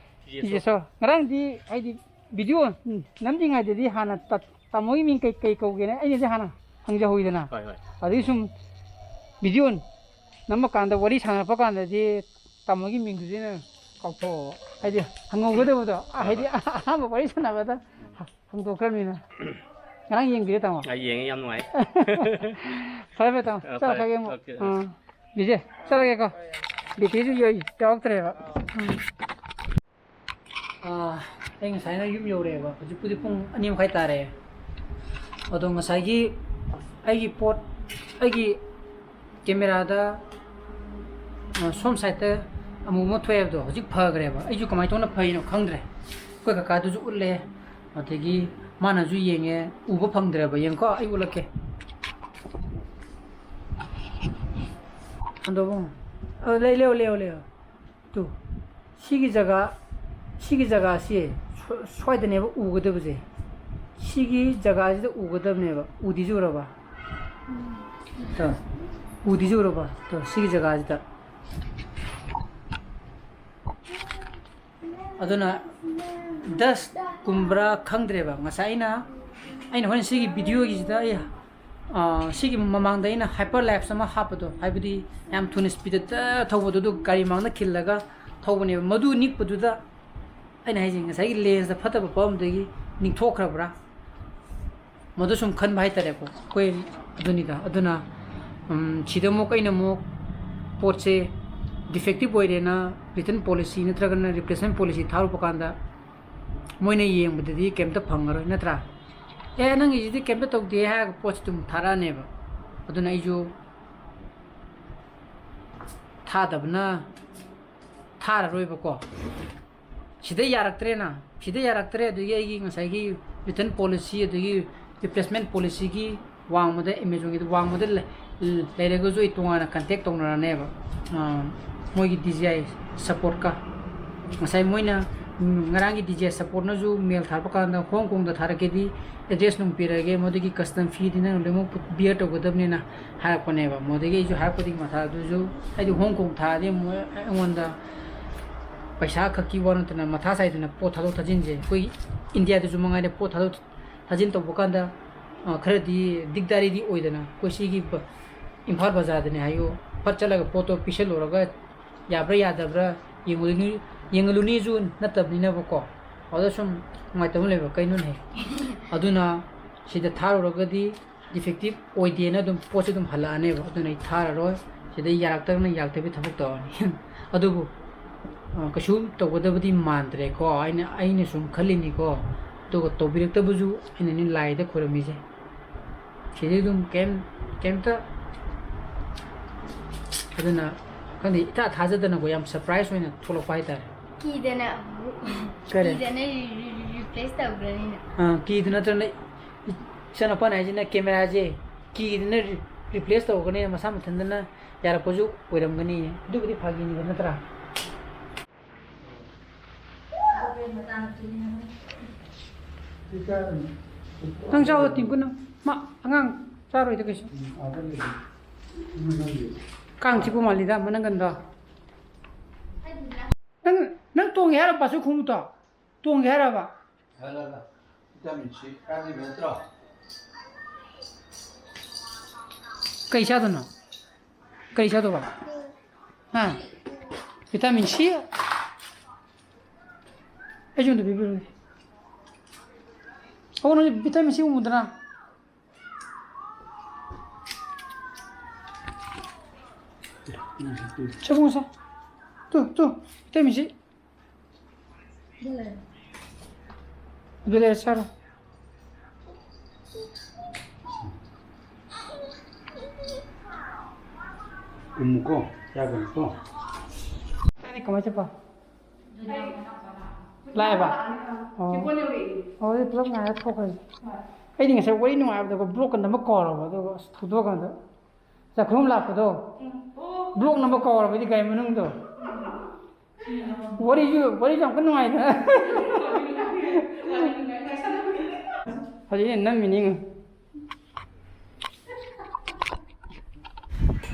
ꯇꯤꯖꯦꯁꯣꯔ꯫ ꯇꯤꯖꯦꯁꯣꯔ꯫ ꯉꯔꯥꯡꯗꯤ ꯍꯥꯏꯗꯤ ꯚꯤꯗꯤꯑꯣ ꯅꯝꯗ꯭ꯔꯤꯉꯩꯗꯗꯤ ꯍꯥꯟꯅ ꯇ-, ꯇꯥꯃꯣꯒꯤ ꯃꯤꯡ ꯀꯩ, ꯀꯩ ꯀꯧꯒꯦꯅ ꯑꯩꯅꯗꯤ ꯍꯥꯟꯅ ꯍꯪꯖꯍꯧꯋꯤꯗꯅ꯫ ꯍꯣꯏ, ꯍꯣꯏ꯫ ꯑꯗꯨꯒꯤ ꯁꯨꯝ ꯚꯤꯗꯤꯑꯣ ꯅꯝꯃꯀꯥꯟꯗ, ꯋꯥꯔꯤ ꯁꯥꯟꯅꯔꯛꯄ ꯀꯥꯟꯗꯗꯤ ꯇꯥꯃꯣꯒꯤ ꯃꯤꯡꯗꯨꯗꯤ ꯑꯩꯅ ꯀꯥꯎꯊꯣꯛꯑꯕ꯫ ꯍꯥꯏꯗꯤ ꯍꯪꯍꯧꯒꯗꯕꯗꯣ, ꯍꯣꯏ, ꯍꯥꯏꯗꯤ ꯍꯣꯏ꯫ ꯑꯍꯥꯟꯕ ꯋꯥꯔꯤ ꯁꯥꯟꯅꯕꯗ ꯎꯝ꯫ ꯍꯪꯗꯣꯛꯈ꯭ꯔꯕꯅꯤꯅ꯫ ꯉꯔꯥꯡ ꯌꯦꯡꯕꯤꯔꯦ ꯇꯥꯃꯣ? ꯑꯩ ꯌꯦꯡꯉꯦ, ꯌꯥꯝ ꯅꯨꯡꯉꯥꯏ꯫ ꯐꯔꯦ, ꯐꯔꯦ, ꯇꯥꯃꯣ꯫ ꯑ, ꯐꯔꯦ꯫ ꯆꯠꯂꯛꯑꯒꯦ ꯑꯃꯨꯛ꯫ ꯑꯣꯀꯦ꯫ ꯑꯥ, ꯕꯤꯖꯦ, ꯆꯠꯂꯒꯦꯀꯣ꯫ ꯕꯦꯇ꯭ꯔꯤꯁꯨ ꯌꯧ-, ꯌꯥꯎꯔꯛꯇ꯭ꯔꯦꯕ꯫ ꯎꯝ꯫ ꯑꯥ, ꯑꯩ ꯉꯁꯥꯏꯅ ꯌꯨꯝ ꯌꯧꯔꯛꯑꯦꯕ꯫ ꯍꯧꯖꯤꯛꯄꯨꯗꯤ ꯄꯨꯡ ꯑꯅꯤ ꯃꯈꯥꯏ ꯇꯥꯔꯦ꯫ ꯑꯗꯣ ꯉꯁꯥꯏꯒꯤ ꯑꯩꯒꯤ ꯄꯣꯠ, ꯑꯩꯒꯤ ꯀꯦꯃꯦꯔꯥꯗ, ꯑ, ꯁꯣꯝ ꯁꯥꯏꯠꯇ ꯑꯃꯨꯕ ꯑꯃ ꯊꯣꯛꯑꯦ ꯍꯥꯏꯕꯗꯣ, ꯍꯧꯖꯤꯛ ꯐꯈ꯭ꯔꯦꯕ꯫ ꯑꯩꯁꯨ ꯀꯃꯥꯏꯅ ꯇꯧꯅ ꯐꯩꯅꯣ ꯈꯪꯗ꯭ꯔꯦ꯫ ꯑꯩꯈꯣꯏ ꯀꯀꯥꯗꯨꯁꯨ ꯎꯠꯂꯦ, ꯑꯗꯒꯤ ꯃꯥꯅꯁꯨ ꯌꯦꯡꯉꯦ, ꯎꯕ ꯐꯪꯗ꯭ꯔꯦꯕ꯫ ꯌꯦꯡꯉꯨꯀꯣ, ꯑꯩ ꯎꯠꯂꯛꯀꯦ꯫ ꯑꯗꯣ, ꯑ, ꯂꯩ, ꯂꯩꯌꯣ, ꯂꯩꯌꯣ, ꯂꯩꯌꯣ꯫ ꯇꯨ, ꯁꯤꯒꯤ ꯖꯒꯥ, ꯁꯤꯒꯤ ꯖꯒꯥꯁꯤ ꯁ꯭ꯋ-, ꯁ꯭ꯋꯥꯏꯗꯅꯦꯕ ꯎꯒꯗꯕꯁꯦ꯫ ꯁꯤꯒꯤ ꯖꯒꯥꯁꯤꯗ ꯎꯒꯗꯕꯅꯦꯕ꯫ ꯎꯗꯤꯁꯤ ꯎꯔꯕ? ꯇꯣ, ꯎꯗꯤꯁꯤ ꯎꯔꯕ? ꯇꯣ, ꯁꯤꯒꯤ ꯖꯒꯥꯁꯤꯗ꯫ ꯑꯗꯨꯅ dust ꯀꯨꯝꯕ꯭ꯔꯥ ꯈꯪꯗ꯭ꯔꯦꯕ꯫ ꯉꯁꯥꯏ ꯑꯩꯅ, ꯑꯩꯅ ꯍꯣꯔꯦꯟ ꯁꯤꯒꯤ ꯚꯤꯗꯤꯑꯣꯒꯤꯁꯤꯗ ꯑꯩ ꯑꯥ, ꯁꯤꯒꯤ ꯃꯃꯥꯡꯗ ꯑꯩꯅ hyper lapse ꯑꯃ ꯍꯥꯞꯄꯗꯣ, ꯍꯥꯏꯕꯗꯤ ꯌꯥꯝ ꯊꯨꯅ speed ꯇ ꯊꯧꯕꯗꯣ, ꯑꯗꯨ ꯒꯥꯔꯤ ꯃꯥꯡꯗ ꯈꯤꯜꯂꯒ ꯊꯧꯕꯅꯦꯕ꯫ ꯃꯗꯨ ꯅꯤꯛꯄꯗꯨꯗ ꯑꯩꯅ ꯍꯥꯏꯁꯦ, ꯉꯁꯥꯏꯒꯤ lens ꯇ ꯐꯠꯇꯕ ꯄꯣꯛꯑꯝꯕꯗꯒꯤ ꯅꯤꯛꯊꯣꯛꯈ꯭ꯔꯕ꯭ꯔꯥ? ꯃꯗꯨ ꯁꯨꯝ ꯈꯟꯕ ꯍꯥꯏꯇꯥꯔꯦꯀꯣ꯫ ꯑꯩꯈꯣꯏ ꯑꯗꯨꯅꯤꯗ꯫ ꯑꯗꯨꯅ, ꯎꯝ, ꯁꯤꯗ ꯑꯃꯨꯛ ꯑꯩꯅ ꯑꯃꯨꯛ ꯄꯣꯠꯁꯦ defective ꯑꯣꯏꯔꯦꯅ return policy ꯅꯠꯇ꯭ꯔꯒꯅ replacement policy ꯊꯥꯔꯨꯕ ꯀꯥꯟꯗ, ꯃꯣꯏꯅ ꯌꯦꯡꯕꯗꯗꯤ ꯀꯩꯝꯇ ꯐꯪꯉꯔꯣꯏ, ꯅꯠꯇ꯭ꯔꯥ? "ꯑꯦ, ꯅꯪꯒꯤꯁꯤꯗꯤ ꯀꯩꯝꯇ ꯇꯧꯗꯦ" ꯍꯥꯏꯔꯒ ꯄꯣꯠꯁꯤ ꯑꯗꯨꯝ ꯊꯥꯔꯛꯑꯅꯦꯕ꯫ ꯑꯗꯨꯅ ꯑꯩꯁꯨ ꯊꯥꯗꯕꯅ ꯊꯥꯔꯔꯣꯏꯕꯀꯣ꯫ ꯁꯤꯗ ꯌꯥꯔꯛꯇ꯭ꯔꯦꯅ, ꯁꯤꯗ ꯌꯥꯔꯛꯇ꯭ꯔꯦ꯫ ꯑꯗꯨꯒꯤ ꯑꯩꯒꯤ ꯉꯁꯥꯏꯒꯤ return policy, ꯑꯗꯨꯒꯤ replacement policyꯒꯤ ꯋꯥꯡꯃꯗ, Amazonꯒꯤꯗ ꯋꯥꯡꯃꯗ ꯂꯩ-, ꯂꯩꯔꯒꯁꯨ ꯑꯩ ꯇꯣꯉꯥꯟꯅ contact ꯇꯧꯅꯔꯅꯦꯕ, ꯑ, ꯃꯣꯏꯒꯤ DJI supportꯀ꯫ ꯉꯁꯥꯏ ꯃꯣꯏꯅ, ꯎꯝ, ꯉꯔꯥꯡꯒꯤ DJI supportꯅꯁꯨ mail ꯊꯥꯔꯛꯄ ꯀꯥꯟꯗ ꯍꯣꯡ ꯀꯣꯡꯗ ꯊꯥꯔꯛꯀꯦꯗꯤ address ꯅꯨꯡ ꯄꯤꯔꯛꯑꯒꯦ, ꯃꯗꯨꯒꯤ custom feeꯗꯤ ꯅꯪ ꯂꯣꯏꯅꯃꯛ bear ꯇꯧꯒꯗꯕꯅꯤꯅ ꯍꯥꯏꯔꯛꯄꯅꯦꯕ꯫ ꯃꯗꯨꯗꯒꯤ ꯑꯩꯁꯨ ꯍꯥꯏꯔꯛꯄꯗꯒꯤ ꯃꯊꯥ ꯑꯗꯨꯁꯨ, ꯍꯥꯏꯗꯤ ꯍꯣꯡ ꯀꯣꯡ ꯊꯥꯔꯗꯤ ꯑꯃꯨꯛ ꯑꯩꯉꯣꯟꯗ ꯄꯩꯁꯥ ꯈꯛꯀꯤ ꯋꯥ ꯅꯠꯇꯅ ꯃꯊꯥ ꯁꯥꯏꯗꯅ ꯄꯣꯠ ꯊꯥꯗꯣꯛ ꯊꯥꯖꯤꯟꯁꯦ꯫ ꯑꯩꯈꯣꯏ ꯏꯟꯗꯤꯌꯥꯗꯁꯨ ꯃꯉꯥꯏꯔꯦ, ꯄꯣꯠ ꯊꯥꯗꯣꯛ ꯊꯥꯖꯤꯟ ꯇꯧꯕ ꯀꯥꯟꯗ, ꯑ, ꯈꯔꯗꯤ ꯗꯤꯛꯗꯥꯔꯤꯗꯤ ꯑꯣꯏꯗꯅ꯫ ꯑꯩꯈꯣꯏ ꯁꯤꯒꯤ ꯕ-, ꯏꯝꯐꯥꯜ ꯕꯖꯥꯔꯗꯅꯦ ꯍꯥꯏꯌꯨ, ꯐꯠ ꯆꯠꯂꯒ ꯄꯣꯠꯇꯣ ꯄꯤꯁꯜꯂꯨꯔꯒ ꯌꯥꯕ꯭ꯔꯥ ꯌꯥꯗꯕ꯭ꯔꯥ ꯌꯦꯡꯉꯨꯅꯤ-, ꯌꯦꯡꯍꯜꯂꯨꯅꯤꯁꯨ ꯅꯠꯇꯕꯅꯤꯅꯕꯀꯣ꯫ ꯑꯗ ꯁꯨꯝ ꯅꯨꯡꯉꯥꯏꯇꯕ ꯂꯩꯕ ꯀꯩꯅꯣꯅꯦ꯫ ꯑꯗꯨꯅ ꯁꯤꯗ ꯊꯥꯔꯨꯔꯒꯗꯤ defective ꯑꯣꯏꯗꯦꯅ ꯑꯗꯨꯝ ꯄꯣꯠꯁꯦ ꯑꯗꯨꯝ ꯍꯜꯂꯛꯑꯅꯦꯕ꯫ ꯑꯗꯨꯅ ꯑꯩ ꯊꯥꯔꯔꯣꯏ꯫ ꯁꯤꯗ ꯌꯥꯔꯛꯇ꯭ꯔꯒꯅ ꯌꯥꯔꯛꯇꯕꯤ ꯊꯕꯛ ꯇꯧꯔꯅꯤ꯫ ꯑꯗꯨꯕꯨ, ꯑ, ꯀꯩꯁꯨ ꯇꯧꯒꯗꯕꯗꯤ ꯃꯥꯟꯗ꯭ꯔꯦꯀꯣ꯫ ꯑꯩꯅ, ꯑꯩꯅ ꯁꯨꯝ ꯈꯜꯂꯤꯅꯤꯀꯣ꯫ ꯑꯗꯨꯒ ꯇꯧꯕꯤꯔꯛꯇꯕꯁꯨ ꯑꯩꯅꯅꯤ ꯂꯥꯏꯗ ꯈꯣꯏꯔꯝꯃꯤꯁꯦ꯫ ꯁꯤꯗꯤ ꯑꯗꯨꯝ ꯀꯩꯝ, ꯀꯩꯝꯇ, ꯑꯗꯨꯅ ꯈꯪꯗꯦ, ꯏꯊꯥ ꯊꯥꯖꯗꯅꯀꯣ, ꯌꯥꯝ surprise ꯑꯣꯏꯅ ꯊꯣꯛꯂꯛꯄ ꯍꯥꯏꯇꯥꯔꯦ꯫ ꯀꯤꯗꯅ, ꯀꯔꯤ? ꯀꯤꯗꯅ ꯔꯤ-, ꯔꯤ-, ꯔꯤ-, replace ꯇꯧꯈ꯭ꯔꯅꯤꯅ꯫ ꯑꯥ, ꯀꯤꯗ ꯅꯠꯇ꯭ꯔꯅ ꯏꯆꯟ ꯑꯄꯥꯅ ꯍꯥꯏꯁꯤꯅ cameraꯁꯦ ꯀꯤꯗꯅ ꯔꯤ-, replace ꯇꯧꯈ꯭ꯔꯅꯤꯅ, ꯃꯁꯥ ꯃꯊꯟꯇꯅ ꯌꯥꯔꯛꯄꯁꯨ ꯑꯣꯏꯔꯝꯒꯅꯤ꯫ ꯑꯗꯨꯕꯨꯗꯤ ꯐꯥꯒꯤꯅꯤꯕ, ꯅꯠꯇ꯭ꯔꯥ? ꯅꯪ ꯆꯥꯎ, ꯇꯤꯡꯀꯨ, ꯅꯪ꯫ ꯃꯥ ꯑꯉꯥꯡ ꯆꯥꯔꯣꯏꯗ ꯀꯩꯁꯨ꯫ ꯀꯥꯡ ꯆꯤꯛꯄ ꯃꯥꯜꯂꯤꯗ ꯃꯅꯪꯒꯟꯗꯣ꯫ ꯅꯪ, ꯅꯪ ꯇꯣꯡꯒꯦ ꯍꯥꯏꯔꯣ, ꯄꯥꯁꯨ ꯈꯣꯡꯎꯞꯇꯣ? ꯇꯣꯡꯒꯦ ꯍꯥꯏꯔꯕ? Hello, hello. ꯚꯤꯇꯥꯃꯤꯟ ꯁꯤ ꯀꯥꯟꯅꯕ ꯅꯠꯇ꯭ꯔꯣ? ꯀꯩ ꯆꯥꯗꯣꯏꯅꯣ? ꯀꯩ ꯆꯥꯗꯧꯕ? ꯍꯥ? Vitamin C? ꯑꯩꯁꯨ ꯑꯝꯇ ꯄꯤꯕꯤꯔꯣꯅꯦ꯫ ꯑꯣ, ꯅꯪ ꯚꯤꯇꯥꯃꯤꯟ ꯁꯤ ꯎꯃꯨꯗꯅ? ꯆꯠꯂꯣ, ꯆꯠꯂꯣ꯫ Two, two, vitamin C. ꯑꯗꯨ ꯂꯩꯔꯦ, ꯆꯥꯔꯣ꯫ ꯎꯝ, ꯀꯣ, ꯆꯥꯒꯅꯤ, ꯀꯣ꯫ ꯅꯪꯗꯤ ꯀꯃꯥꯏ ꯆꯠꯄ? ꯂꯥꯛꯑꯦꯕ? ꯑꯣ꯫ ꯆꯦꯀꯣꯟ ꯌꯧꯔꯛꯑꯦ꯫ ꯑꯣ, ꯑꯗꯨꯗꯤ ꯄꯨꯂꯞ ꯉꯥꯏꯔ ꯊꯣꯛꯈ꯭ꯔꯁꯤ꯫ ꯍꯣꯏ꯫ ꯑꯩꯗꯤ ꯉꯁꯥꯏ ꯋꯥꯔꯤ ꯅꯨꯡꯉꯥꯏꯕꯗꯀꯣ ꯕ꯭ꯂꯣꯛꯀ ꯅꯝꯕ ꯀꯥꯎꯔꯕ, ꯑꯗꯨꯒ ꯑꯁ ꯊꯧꯗꯣꯛꯑꯀꯥꯟꯗ꯫ ꯆꯥꯛꯈꯨꯝ ꯂꯥꯛꯄꯗꯣ꯫ ꯎꯝ꯫ ꯑꯣ꯫ ꯕ꯭ꯂꯣꯛ ꯅꯝꯕ ꯀꯥꯎꯔꯕ ꯑꯩꯗꯤ ꯒꯥꯔꯤ ꯃꯅꯨꯡꯗꯣ꯫ ꯎꯝ꯫ ꯋꯥꯔꯤꯁꯨ, ꯋꯥꯔꯤꯁꯨ ꯌꯥꯝ ꯀꯟꯅ ꯅꯨꯡꯉꯥꯏꯗꯅ꯫ ꯍꯧꯖꯤꯛ ꯑꯩꯅ ꯅꯝꯃꯤꯅꯤ꯫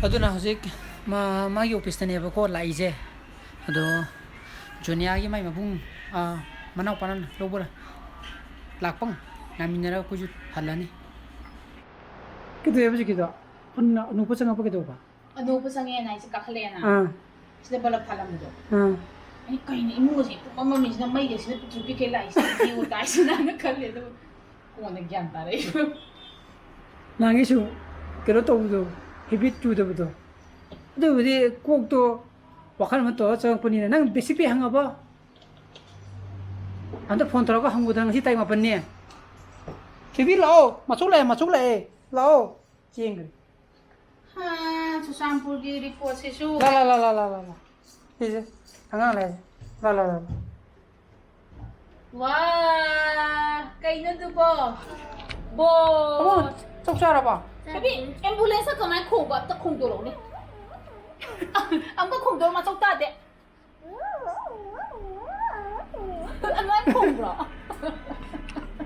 ꯑꯗꯨꯅ ꯍꯧꯖꯤꯛ ꯃꯥ-, ꯃꯥꯒꯤ ꯑꯣꯐꯤꯁꯇꯅꯦꯕꯀꯣ ꯂꯥꯛꯏꯁꯦ꯫ ꯑꯗꯣ ꯖꯣꯅꯤꯌꯥꯒꯤ ꯃꯥꯏ ꯃꯕꯨꯡ, ꯑꯥ, ꯃꯅꯥꯎꯄꯥꯅ ꯂꯧꯕ ꯂꯥꯛꯄ ꯉꯥꯏꯃꯤꯟꯅꯔꯒ ꯑꯩꯈꯣꯏꯁꯨ ꯍꯜꯂꯅꯤ꯫ ꯀꯩꯗꯧꯋꯦꯕ ꯍꯧꯖꯤꯛꯀꯤꯗꯣ? ꯑꯅꯨ-, ꯑꯅꯣꯛꯄ ꯆꯪꯉꯛꯄ ꯀꯩꯗꯧꯕ? ꯑꯅꯣꯛꯄ ꯆꯪꯉꯛꯑꯦꯅ ꯑꯩꯁꯦ ꯀꯥꯈꯠꯂꯛꯑꯦꯅ꯫ ꯑꯥ꯫ ꯁꯤꯗ ꯕꯂꯞ ꯊꯥꯜꯂꯝꯕꯗꯣ꯫ ꯑꯥ꯫ ꯑꯩ ꯀꯩꯅꯣ ꯏꯃꯨꯡ ꯑꯁꯦ ꯄꯨꯝꯃꯝ ꯃꯝꯃꯤꯁꯤꯅ ꯃꯩꯒꯁꯤꯅ ꯄꯤꯛꯇ꯭ꯔꯨ ꯄꯤꯛꯈꯩ ꯂꯥꯛꯏꯁꯤꯅ ꯌꯦꯡꯉꯨ ꯇꯥꯏꯁꯤꯅ ꯈꯜꯂꯦ꯫ ꯑꯗꯨꯒ ꯀꯣꯟꯅ ꯒ꯭ꯌꯥꯟ ꯇꯥꯔꯛꯏ꯫ ꯅꯍꯥꯟꯒꯩꯁꯨ ꯀꯩꯅꯣ ꯇꯧꯕꯗꯣ, ꯍꯦꯕꯤꯠ ꯆꯨꯗꯕꯗꯣ꯫ ꯑꯗꯨꯕꯨꯗꯤ ꯀꯣꯛꯇꯣ ꯋꯥꯈꯜ ꯑꯃ ꯇꯧꯔꯒ ꯆꯪꯉꯛꯄꯅꯤꯅ꯫ ꯅꯪ ꯕꯦꯁꯤꯛ ꯄꯦ ꯍꯪꯉꯕꯣ? ꯑꯝꯇ ꯐꯣꯟ ꯇꯧꯔꯒ ꯍꯪꯉꯨꯗꯅ, ꯉꯁꯤ ꯇꯥꯔꯤꯛ ꯃꯥꯄꯟꯅꯦ꯫ ꯊꯣꯏꯕꯤ, ꯂꯥꯛꯑꯣ, ꯃꯆꯧ ꯂꯥꯛꯑꯦ, ꯃꯆꯧ ꯂꯥꯛꯑꯦ, ꯂꯥꯛꯑꯣ꯫ ꯆꯦꯟꯈ꯭ꯔꯦ꯫ ꯍꯥ, ꯆꯨꯔꯆꯥꯟꯄꯨꯔꯒꯤ ꯔꯤꯄꯣꯔꯠꯁꯤꯁꯨ꯫ ꯂꯥ, ꯂꯥ, ꯂꯥ꯫ ꯁꯤꯁꯦ, ꯑꯉꯥꯡ ꯂꯥꯛꯑꯦ꯫ ꯂꯥ, ꯂꯥ, ꯂꯥ, ꯂꯥ꯫ ꯋꯥ, ꯀꯩꯅꯣ ꯑꯗꯨꯕꯣ? ꯕꯣ! ꯑꯃꯨ, ꯆꯥꯛ ꯆꯥꯔꯕꯣ? ꯍꯥꯏꯗꯤ, ꯑꯦꯝꯕꯨꯂꯦꯟꯁꯇ ꯀꯃꯥꯏꯅ ꯈꯣꯡꯕ? ꯑꯝꯇ ꯈꯣꯡꯗꯣꯔꯛꯎꯅꯦ꯫ ꯑꯝꯇ ꯈꯣꯡꯗꯣꯔꯛꯑꯣ, ꯃꯊꯧ ꯇꯥꯗꯦ꯫ ꯑꯗꯨꯃꯥꯏꯅ ꯈꯣꯡꯕ꯭ꯔꯣ?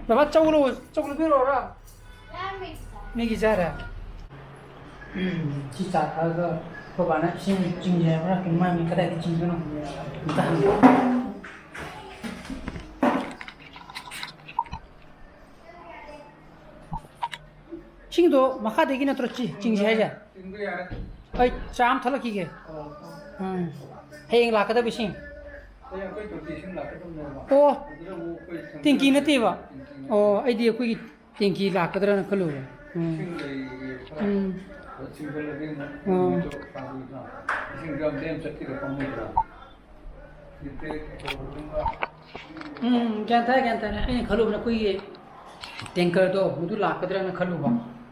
ꯕꯕꯥ, ꯆꯧ ꯂꯧ-, ꯆꯧ ꯂꯧꯕꯤꯔꯛꯑꯣꯔꯥ? ꯃꯤꯒꯤ ꯆꯥꯔꯦ? ꯎꯝ, ꯁꯤ ꯆꯥ ꯊꯛꯑꯒ ꯑꯩꯈꯣꯏ ꯕꯥꯅ ꯏꯁꯤꯡ ꯆꯤꯡꯁꯦ ꯍꯥꯏꯕ꯭ꯔꯥ ꯀꯩꯅꯣ, ꯃꯥ ꯃꯤ ꯀꯗꯥꯏꯗ ꯆꯤꯡꯗꯣꯏꯅꯣ? ꯑꯝꯇ ꯍꯪꯒꯦ꯫ ꯏꯁꯤꯡꯗꯣ ꯃꯈꯥꯗꯒꯤ ꯅꯠꯇ꯭ꯔꯣ ꯆꯤ-, ꯆꯤꯡꯁꯦ ꯍꯥꯏꯁꯦ? ꯆꯤꯡꯕ ꯌꯥꯔꯦ꯫ ꯑꯩ ꯆꯥ ꯑꯃ ꯊꯛꯂꯛꯈꯤꯒꯦ꯫ ꯑꯣ꯫ ꯎꯝ꯫ ꯍꯌꯦꯡ ꯂꯥꯛꯀꯗꯕ ꯏꯁꯤꯡ꯫ ꯑꯩ ꯑꯩꯈꯣꯏ ꯇꯣꯇꯤ ꯏꯁꯤꯡ ꯂꯥꯛꯀꯗꯕꯅꯦꯕ꯫ ꯑꯣ꯫ ꯑꯗꯨꯗ ꯑꯃꯨꯛ ꯑꯩꯈꯣꯏ ꯇꯦꯡꯀꯤ ꯅꯠꯇꯦꯕ? ꯇꯦꯡꯀꯤ ꯅꯠꯇꯦ꯫ ꯑꯣ, ꯑꯩꯗꯤ ꯑꯩꯈꯣꯏꯒꯤ ꯇꯦꯡꯀꯤ ꯂꯥꯛꯀꯗ꯭ꯔꯥꯅ ꯈꯜꯂꯨꯔꯦ꯫ ꯎꯝ꯫ ꯏꯁꯤꯡ ꯂꯩꯌꯦ ꯈꯔ꯫ ꯎꯝ꯫ ꯑꯗ ꯆꯤꯡꯈꯠꯂꯗꯤ ꯑꯃꯨꯛ ꯑꯣ꯫ ꯅꯨꯃꯤꯠꯇꯣ ꯇꯥꯗꯣꯏꯗ꯭ꯔꯥ? ꯏꯁꯤꯡꯗꯣ ꯌꯥꯝ ꯂꯦꯝ ꯆꯠꯈꯤꯗ ꯄꯥꯝꯃꯨꯏꯗ꯭ꯔꯥ? ꯎꯝ, ꯒ꯭ꯌꯥꯟ ꯇꯥꯔꯦ, ꯒ꯭ꯌꯥꯟ ꯇꯥꯔꯦ꯫ ꯑꯩꯅ ꯈꯜꯂꯨꯕꯅ ꯑꯩꯈꯣꯏꯒꯤ ꯇꯦꯡꯀꯔꯗꯣ ꯃꯗꯨ ꯂꯥꯛꯀꯗ꯭ꯔꯥꯅ ꯈꯜꯂꯨꯕ,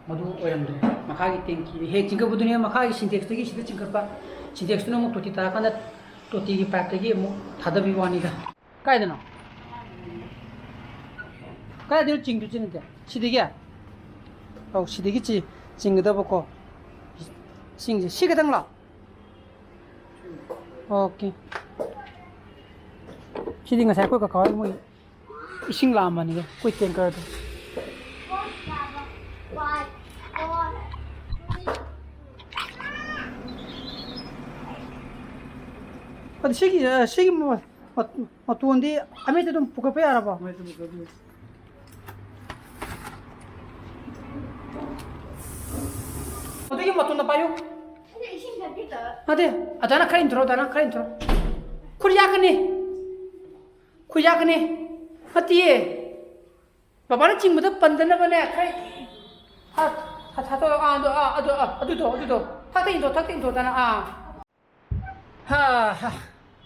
ꯃꯗꯨ ꯑꯣꯏꯔꯝꯗ꯭ꯔꯦ꯫ ꯃꯈꯥꯒꯤ ꯇꯦꯡꯀꯤ ꯍꯦꯛ ꯆꯤꯡꯈꯠꯄꯗꯨꯅꯦ, ꯃꯈꯥꯒꯤ ꯁꯤꯟꯇꯦꯛꯁꯇꯒꯤ ꯁꯤꯗ ꯆꯤꯡꯈꯠꯄ, ꯁꯤꯟꯇꯦꯛꯁꯇꯨꯅ ꯑꯃꯨꯛ ꯇꯣꯇꯤ ꯇꯥꯔꯀꯥꯟꯗ ꯇꯣꯇꯤꯒꯤ ꯄꯥꯏꯞꯇꯒꯤ ꯑꯃꯨꯛ ꯊꯥꯗꯕꯤꯕ ꯋꯥꯅꯤꯗ꯫ ꯀꯥꯏꯗꯅꯣ? ꯀꯗꯥꯏꯗꯩꯅꯣ ꯆꯤꯡꯗꯣꯏꯁꯤꯅꯗꯤ? ꯁꯤꯗꯒꯤ? ꯑꯧ, ꯁꯤꯗꯒꯤ ꯆꯤ-, ꯆꯤꯡꯒꯗꯕꯀꯣ꯫ ꯏꯁꯤꯡꯁꯦ ꯁꯤ ꯈꯛꯇꯪꯂꯣ? ꯑꯣꯀꯦ꯫ ꯁꯤꯗꯤ ꯉꯁꯥꯏ ꯑꯩꯈꯣꯏ ꯀꯀꯥ ꯍꯣꯏ ꯃꯣꯏ ꯏꯁꯤꯡ ꯂꯥꯛꯑꯝꯕꯅꯤꯗ, ꯑꯩꯈꯣꯏ ꯇꯦꯡꯀꯔꯗꯣ꯫ ꯑꯗꯨ ꯁꯤꯒꯤ, ꯑ, ꯁꯤꯒꯤ ꯃ-, ꯃ-, ꯃꯇꯣꯟꯗꯤ ꯑꯃꯦꯠꯇ ꯑꯗꯨꯝ ꯄꯨꯈꯠꯄ ꯌꯥꯔꯕꯣ? ꯑꯗꯨꯒꯤ ꯃꯇꯣꯟꯗ ꯄꯥꯏꯌꯨ꯫ ꯑꯗꯨ ꯏꯁꯤꯡ ꯊꯛꯀꯦ ꯇꯧꯔ꯫ ꯅꯠꯇꯦ, ꯑꯗꯥꯅ ꯈꯔ ꯏꯟꯊꯣꯔꯛꯑꯣ, ꯑꯗꯥꯅ ꯈꯔ ꯏꯟꯊꯣꯔꯛꯑꯣ꯫ ꯈꯨꯠ ꯌꯥꯛꯀꯅꯤ꯫ ꯈꯨꯠ ꯌꯥꯛꯀꯅꯤ꯫ ꯅꯠꯇꯤꯌꯦ꯫ ꯕꯕꯥꯅ ꯆꯤꯡꯕꯗ ꯄꯟꯗꯅꯕꯅꯦ, ꯈꯔ ꯊꯥ-, ꯊꯥ-, ꯊꯥꯗꯣꯛꯑꯣ꯫ ꯑꯥ, ꯑꯗꯨ, ꯑꯥ, ꯑꯗꯨ, ꯑꯥ, ꯑꯗꯨꯗꯣ, ꯑꯗꯨꯗꯣ꯫ ꯊꯛꯇ ꯏꯟꯊꯣꯛ, ꯊꯛꯇ ꯏꯟꯊꯣꯛꯇꯅ, ꯑꯥ꯫ ꯍꯥ, ꯍꯥ꯫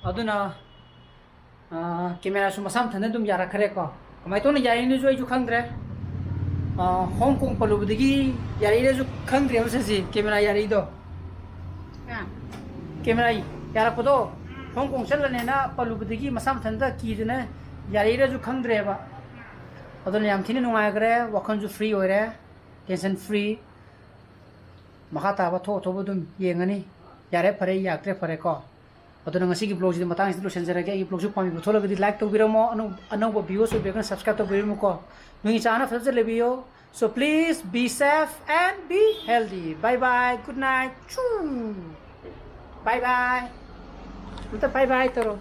ꯑꯗꯨꯅ, ꯑꯥ, ꯀꯦꯃꯦꯔꯥꯁꯨ ꯃꯁꯥ ꯃꯊꯟꯇ ꯑꯗꯨꯝ ꯌꯥꯔꯛꯈ꯭ꯔꯦꯀꯣ꯫ ꯀꯃꯥꯏꯅ ꯇꯧꯅ ꯌꯥꯔꯛꯏꯅꯣꯁꯨ ꯑꯩꯁꯨ ꯈꯪꯗ꯭ꯔꯦ꯫ ꯑꯥ, ꯍꯣꯡ ꯀꯣꯡ ꯄꯜꯂꯨꯕꯗꯒꯤ ꯌꯥꯔꯛꯏꯔꯁꯨ ꯈꯪꯗ꯭ꯔꯦꯕ ꯁꯤꯁꯦ, ꯀꯦꯃꯦꯔꯥ ꯌꯥꯔꯛꯏꯗꯣ꯫ ꯑꯥ꯫ ꯀꯦꯃꯦꯔꯥ ꯌꯥꯔꯛꯄꯗꯣ, ꯍꯣꯡ ꯀꯣꯡ ꯆꯠꯂꯅꯦꯅ ꯄꯜꯂꯨꯕꯗꯒꯤ ꯃꯁꯥ ꯃꯊꯟꯇ ꯀꯤꯗꯅ ꯌꯥꯔꯛꯏꯔꯁꯨ ꯈꯪꯗ꯭ꯔꯦꯕ꯫ ꯑꯗꯨꯅ ꯌꯥꯝ ꯊꯤꯅ ꯅꯨꯡꯉꯥꯏꯈ꯭ꯔꯦ, ꯋꯥꯈꯜꯁꯨ free ꯑꯣꯏꯔꯦ, tension free꯫ ꯃꯈꯥ ꯇꯥꯕ ꯊꯣꯛ ꯊꯣꯛꯄ ꯑꯗꯨꯝ ꯌꯦꯡꯉꯅꯤ꯫ ꯌꯥꯔꯦ ꯐꯔꯦ, ꯌꯥꯔꯛꯇ꯭ꯔꯦ ꯐꯔꯦꯀꯣ꯫ ꯑꯗꯨꯅ ꯉꯁꯤꯒꯤ vlogꯁꯤꯗꯤ ꯃꯇꯥꯡꯁꯤꯗ ꯂꯣꯏꯁꯤꯟꯖꯔꯒꯦ꯫ ꯑꯩꯒꯤ vlogꯁꯤ ꯄꯥꯝꯕꯤꯕ ꯊꯣꯛꯂꯒꯗꯤ like ꯇꯧꯕꯤꯔꯝꯃꯣ, ꯑꯅꯧ-, ꯑꯅꯧꯕ viewers ꯑꯣꯏꯕꯤꯔꯒꯅ subscribe ꯇꯧꯕꯤꯔꯝꯃꯨꯀꯣ꯫ ꯅꯣꯏꯒꯤ ꯆꯥꯅ ꯐꯖ ꯐꯖ ꯂꯩꯕꯤꯌꯣ꯫ So please be safe and be healthy. Bye bye, good night. ꯆꯨ꯫ Bye bye. ꯑꯝꯇ bye bye ꯇꯧꯔꯣ꯫